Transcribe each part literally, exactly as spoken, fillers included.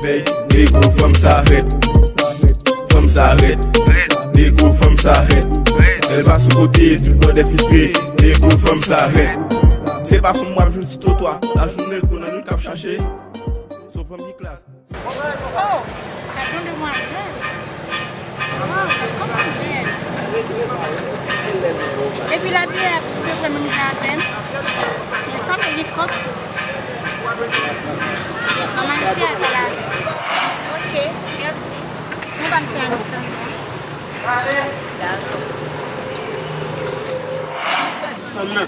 Ey, nego, fanm sa rèd. Fanm sa rèd. Nego, fanm sa rèd. Lè l pa sou kote, tout bòdè fistre. Nego, fanm sa rèd. Se pa fanm w ap jwenn sou twotwa. Lajounen, kou nan nou k ap chache. Se yon fanm ki klas. Oh, gad yon demwazèl. Wow, gad kòman l bèl. Epi l abiye apeprè menm jan avè m. Li sanble gen kòb tou. Manman isi a pale avè m. Ok, mèsi. Sinon pa m se a distans la. Dakò. Ti fanm nan.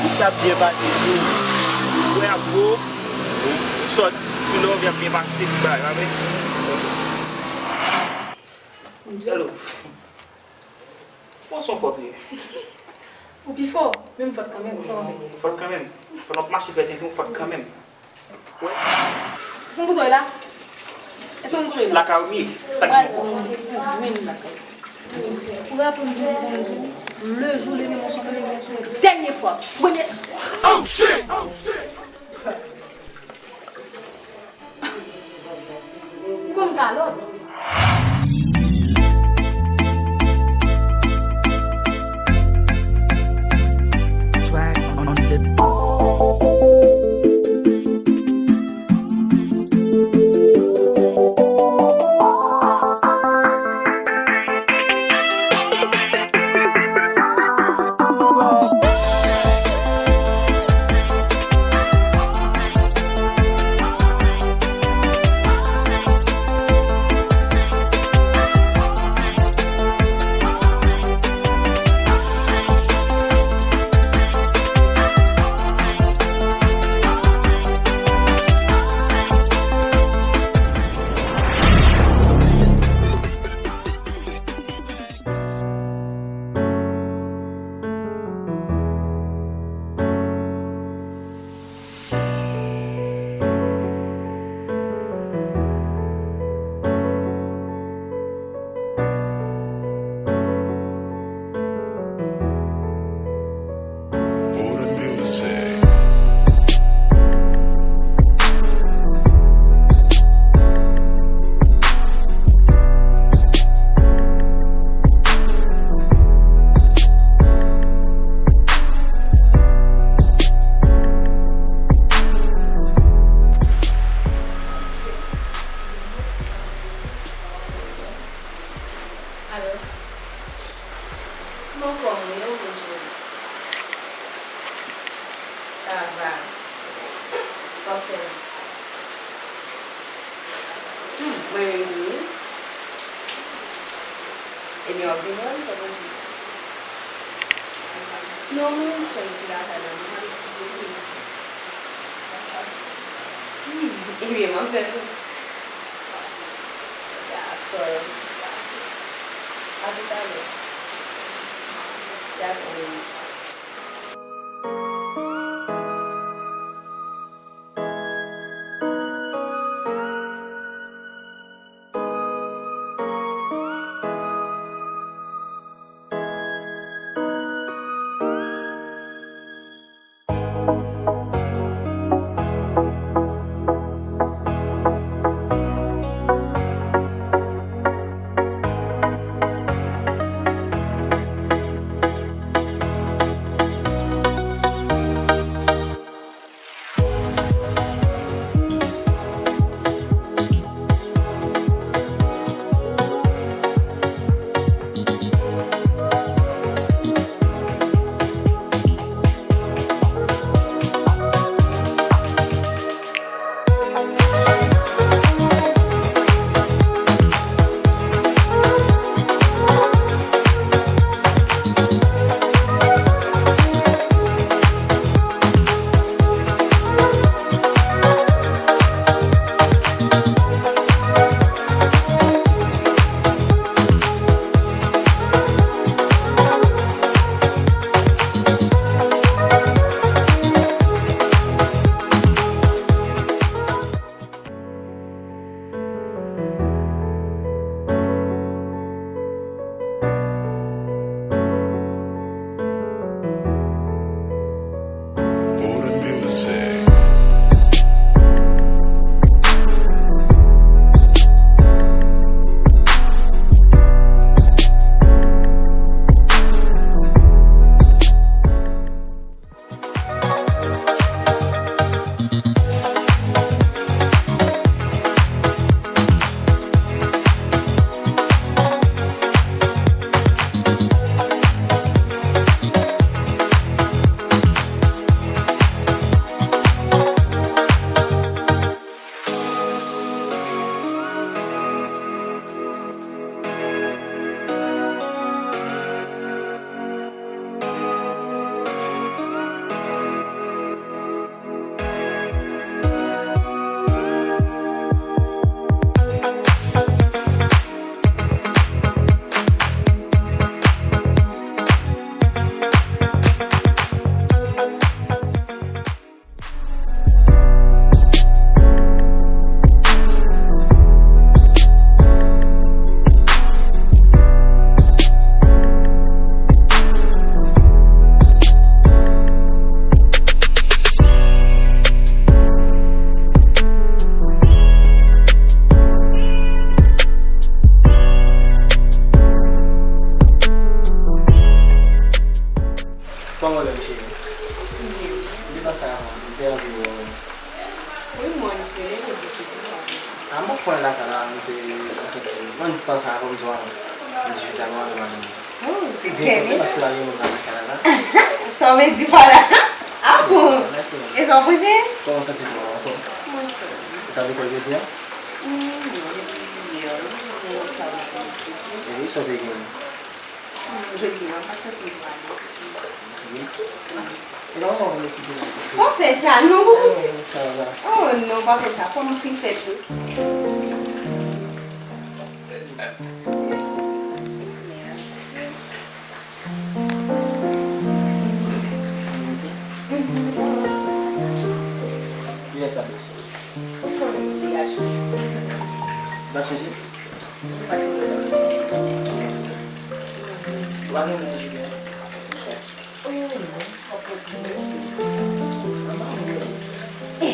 Misye ap byen pase sou ou. Ou wè ap gwo. Ou sòti ti love y ap byen pase pi ba yo avè. Hello. Bon, se yon fòt li ye. Ou pi fò, men m fòt kanmenm, ki anse. Ou fòt kanmenm. Pandan w ap mache fè tenten, ou fòt kanmenm. Wè. Ou konnen la? Èske ou konnen la? Lakay ou m ye. Sa ki bon. Ou la pou m di w, le jou le remon son, le remon son, dènye fwa. Premye. Oh shit! Oh shit! Ou konn kalòt. Swag on the Alo. M anfòm wi, e ou menm cheri? Sa va. Sa w fè la? Hmm, mwen menm tou wi. Ebyen w ap vin wè m, sa w panse? Non, mwen menm sèl ki lakay la, mwen ale kite wi. Hmm, ebyen m ap fè l. Dakò. A toutalè. Dakò, mami. Kòman w ye, cheri? M byen. M te panse a ou, m te anvi wè w. Wi, mwen, m te leve depi sou pase. A, m ap pran lakay la, m te, m santi, mwen, m panse a ou, m di w, a, m di, je t'aime, madanm. Oh, se byen, paske pa gen moun nan lakay la. Sa w vle di pa la? A bon? E sa w panse? Kòman w santi kò w, anfòm? Mwen fè. Ou t al lekòl jodi a? Hmm, non, jodi yè, wi, mwen pa al lekòl. E wi, sa w te gen? Hmm, jodi a, m pa santi m prale. Wi. E kòman w vle ki te la? Pa fè sa, non. Oh, non, pa fè sa. Kòman fin fèt yo? Kilè sa, mesye? Ou pa chanje? Ou pa chanje? Ou pa renmen manje byen? Oh, non.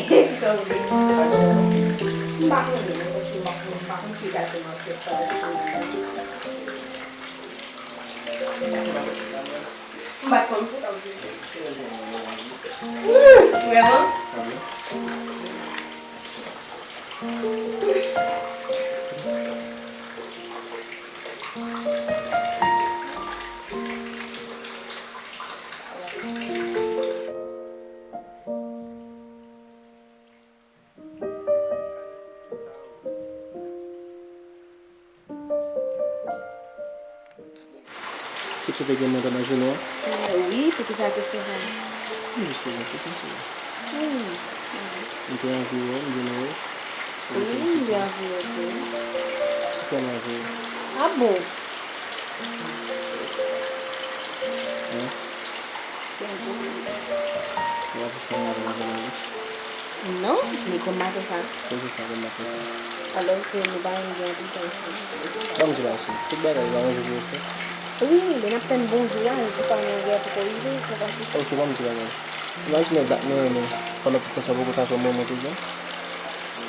Kisa w vle? M pa konnen, non, paske m pa konn, m pa konn si e ka fè m anfèt pa. M pa t konn si sa w vle. Vrèman? Tout sa w te gen nan jounen an? Wi, poukisa kesyon sa? M jis poze yon kesyon sou li. Hmm. M te anvi wè w, m vin wè w. Wi, m te anvi wè w tou. Ou fè m anvi w. A bon? Hein? Se enposib. Ou ap fè m avè l avè l anvi? Non, li konn maten sa. Kòman se sa konn maten sa? Alòske nou pa menm gen anpil tan ansanm. Ban m di w bagay, cheri. Tout bagay yo aranje pou yo fèt. Wi, men n ap tann bon jou a, jou pa nou gen poko rive, sa pase. Ok, ban m di w bagay. Imajine w dat nou renmen, pandan tout tan sa w poko ka fè yon moun monte jan.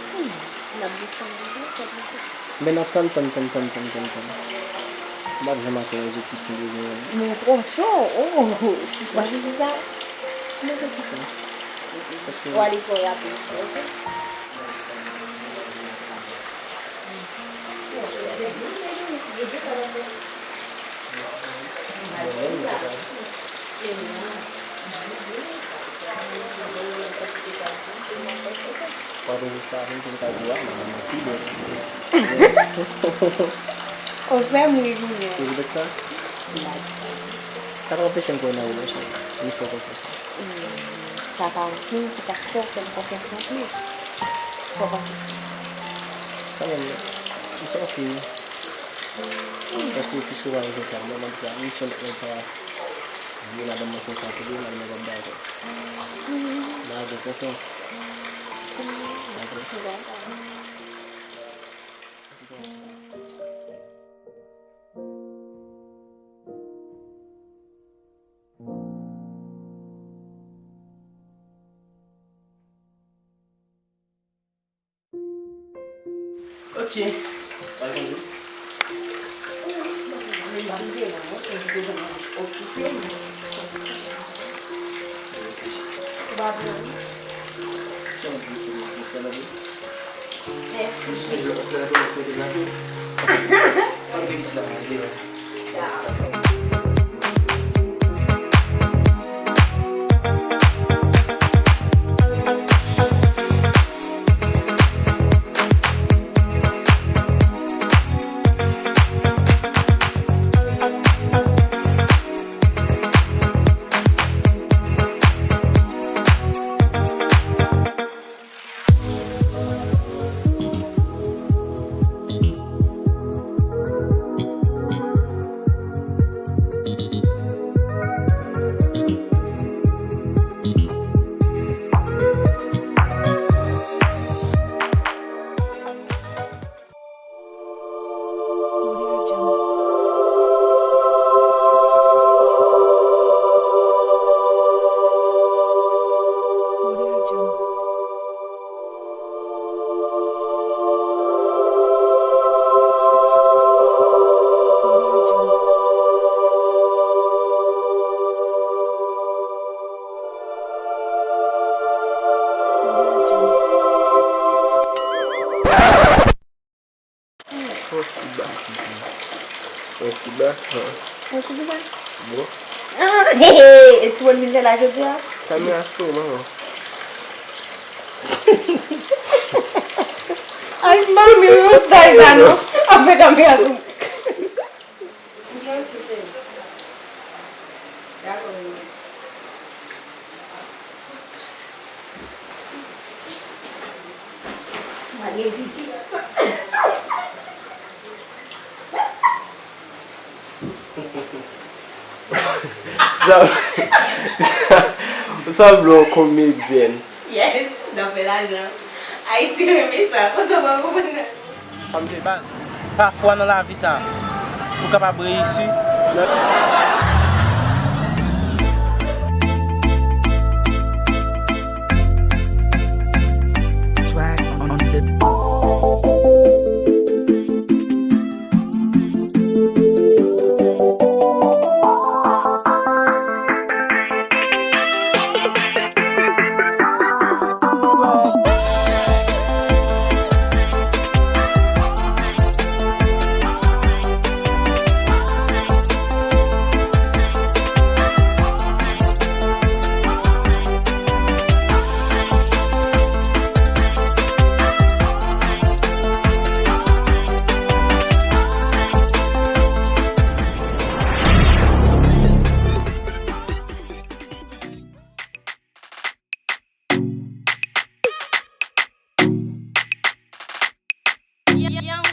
Hmm, n ap desann, n ap desann. Men n ap tann, tann, tann. M p ap janm atè objektif m bezwen an. Men w twò cho, oh, w pa santi sa? M pa santi sa. Paske w ale twò rapid, ok? W ap anrejistre avè m pou m ka di w, a, madanm nan pi bèl. Ou fè m ri, Junior. Ou repete sa? M pa di sa. Sa pa anpeche m kwè nan ou, non, cheri. M fè w konfyans. Hmm, sa pa yon siy ki ta fè w fè m konfyans non plis. Sa w panse? Kanmenm, non. M santi, paske piske w pa rekonèt sa, mwen, mwen di sa, menm si yon lòt nèg ta vle madanm mwen konsa tou, madanm mwen p ap dakò. Bagay gen konfyans. Dakò. Ok. Ou pa pran. Mèsi. Fò ti ba. Fò ti ba. Fò ti ba. Bon. Ah, e ti moun vin fè la jodi a? Kamera sou, manman. Ay, mami, ou sa, sa, non? Apre kamera sou. Mwen gen vizit. Sa, sa, sa vle yon komedyèn. Yes, nan fè lajan. Ayiti renmen sa. Kote w pa konprann nan? Sa m te baz. Pa fwa nan lavi sa. Pou kapab reyisi. Swag on the Young